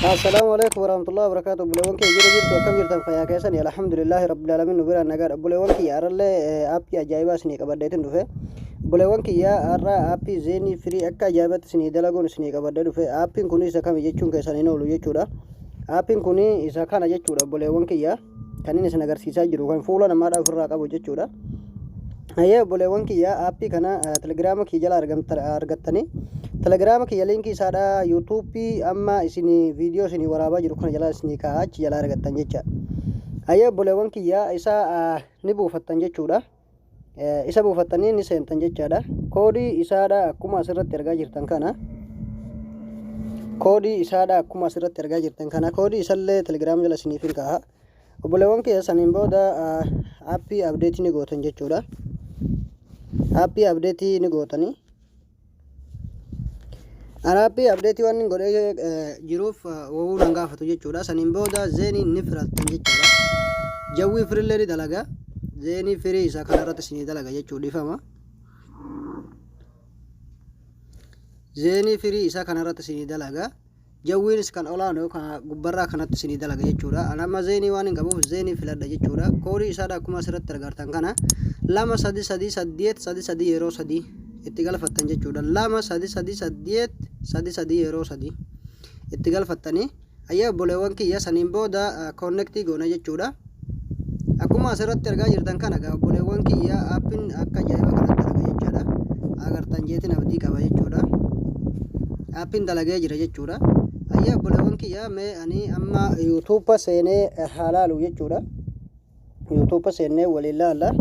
Assalaamu alaikum warahmatullahi wabarakatuh. Obboleewwan kiyya, jiru jirtu? Akkam jirtan? Fayyaa keessani? Alhamdulillahi rabbil alamin, nu bira nagaadha. Obboleewwan kiyya, har'allee aappii ajaa'ibaa isinii qabadheetin dhufe. Obboleewwan kiyya, har'a aappii Zeenii Firii akka ajaa'ibatti isinii dalaguun isinii qabadhee dhufe. Aappiin kun isa kami jechuun keessan hin oolu jechuudha. Aappiin kun isa kana jechuudha, obboleewwan kiyya. Kan inni isin agarsiisaa jiru kan fuula namaadhaa ofirraa qabu jechuudha. Hayyee obboleewwan kiyya, aappii kana telegiraama kiyya jala argattanii, telegiraama kiyya liinkii isaadha yuutuubii amma isin viidiyoo isin waraabaa jiru kana jala isinii kaa'a, achi jala argattan jecha. Hayyee obboleewwan kiyya, isa ni buufattan jechuudha. Isa buufattanii ni seentan jechaadha. Koodii isaadha akkuma asirratti argaa jirtan kana. Koodii isaadha akkuma asirratti argaa jirtan kana. Koodii isallee telegiraama jala isiniif hin kaa'a. Obboleewwan kiyya, saniin booda aappii update ni gootan jechuudha. Aappii update ni gootanii. Ani aappii update waan inni godhee jiruuf wowuu nan gaafatu jechuudha. Saniin booda Zeenii ni filattan jechuudha. Jawwii firillee ni dalaga. Zeenii firii isa kanarratti isinii dalaga jechuudha, dhiifama. Zeenii firii isa kanarratti isinii dalaga. Jawwiinis kan olaanu kan gubbarraa kanatti isinii dalaga jechuudha. Ani amma Zeenii waan hin qabuuf Zeenii filadha jechuudha. Koodii isaadha akkuma asirratti argartan kana 2 3 3 8 3 3 yeroo 3 itti galfattan jechuudha. 2 3 3 8 3 3 yeroo 3 itti galfattanii. Ayyaa obboleewwan kiyya, saniin booda connect goona jechuudha. Akkuma asirratti argaa jirtan kana gaa, obboleewwan kiyya, aappiin akka ajaa'iba kanatti dalaga jechuudha. Agartan jeetiin abdii qaba jechuudha. Aappiin dalagee jira jechuudha. Ayyaa obboleewwan kiyya, mee ani amma yuutuuba seenee haa laalu jechuudha. Yuutuuba seennee waliin laalla.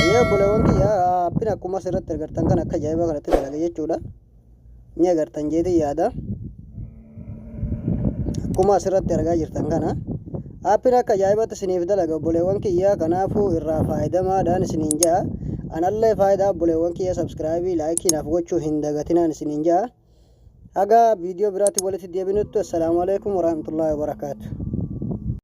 Ayyaa obboleewwan kiyya, aappiin akkuma asirratti agartan kan akka ajaa'iba kanatti dalaga jechuudha. Ni agartan jeetiin yaada. Akkuma asirratti argaa jirtan kana. Aappiin akka ajaa'ibatti isiniif dalaga, obboleewwan kiyya, kanaafuu irraa faayidamaadhaan isiniin ja'a. Anallee faayidaa, obboleewwan kiyya, subscribe, like naaf gochuu hin dagatinaan isiniin ja'a. Haga viidiyoo biraatti walitti deebinutti, assalaamu alaikum warahmatullaahi wabarakaatu.